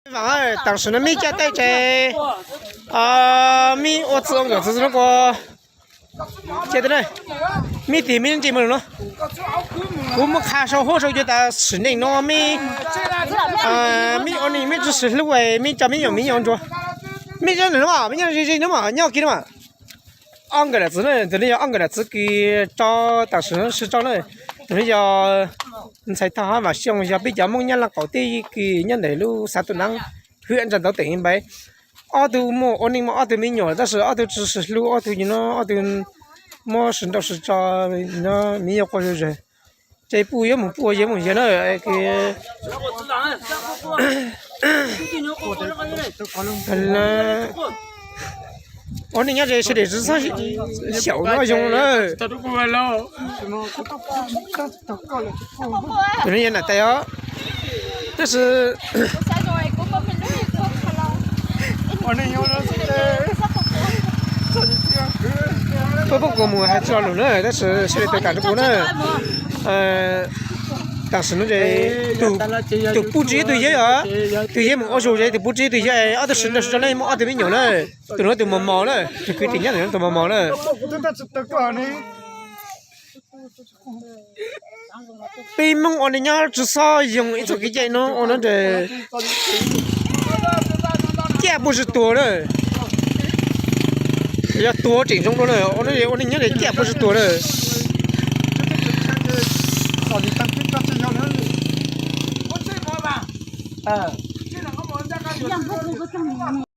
Vaam, tam sim no mib caj dej ces mib ua txwv ua nkawm txwv no kuv cia teb na, mib tig mib ntsis mus no, kuv muab qha sau huab sau cua tas sim neej no mib, mib ua neej mib tsi sib hlub, mib tso mib nyuam mib nyuam ntsuag, mib zeb no mas mib nyob ze ze no mas nyob kiag no mas. Ob nkawm dam txwv na, tus no yog ob nkawm dam txwv kws tso, tam sim no sib tso na, tus no yog ntxhais thaj hab Vam Xyooj, yog peb cov Hmoob Nyab Laj qaum teb kws nyob ntawm lub xav Tuam Naab, hwm ntsa ntawv teem npav. Ob tug muaj ua neej muaj ob tug me nyuam tab sis ob tug tsi sib hlub, ob tug no ob tug muab sib nrauj sib tso, no mib yuav quaj zuj zug. Ces puj yuav mus puj, yawg mus yawg na. Ua neej nyob ze sawv daws tsi txhob xyaum nyob zoo na. Tus no yog nam tais os, tab sis peb poob kuv mus hais tsi lo lus na, tab sis sawv daws tau kam rau kuv na. Tam sim no ces tus puj tsi ib tug yawg os, tus yawg mus ua zug ces tus puj tsi ib tug yawg, ob tug sib nrauj sib tso na, muaj ob tug me nyuam na. Tus no tus mos mos na, tus kwv tij nyob ntawm no tus mos mos na. Peb Hmoob ua neej nyob tsi txhob yoo ib txoj kev cai no ua no ces ciaj puj tsi tuag na. Yog tuag tseem zoo dua na, ua neej nyob ces ciaj puj tsi tuag na.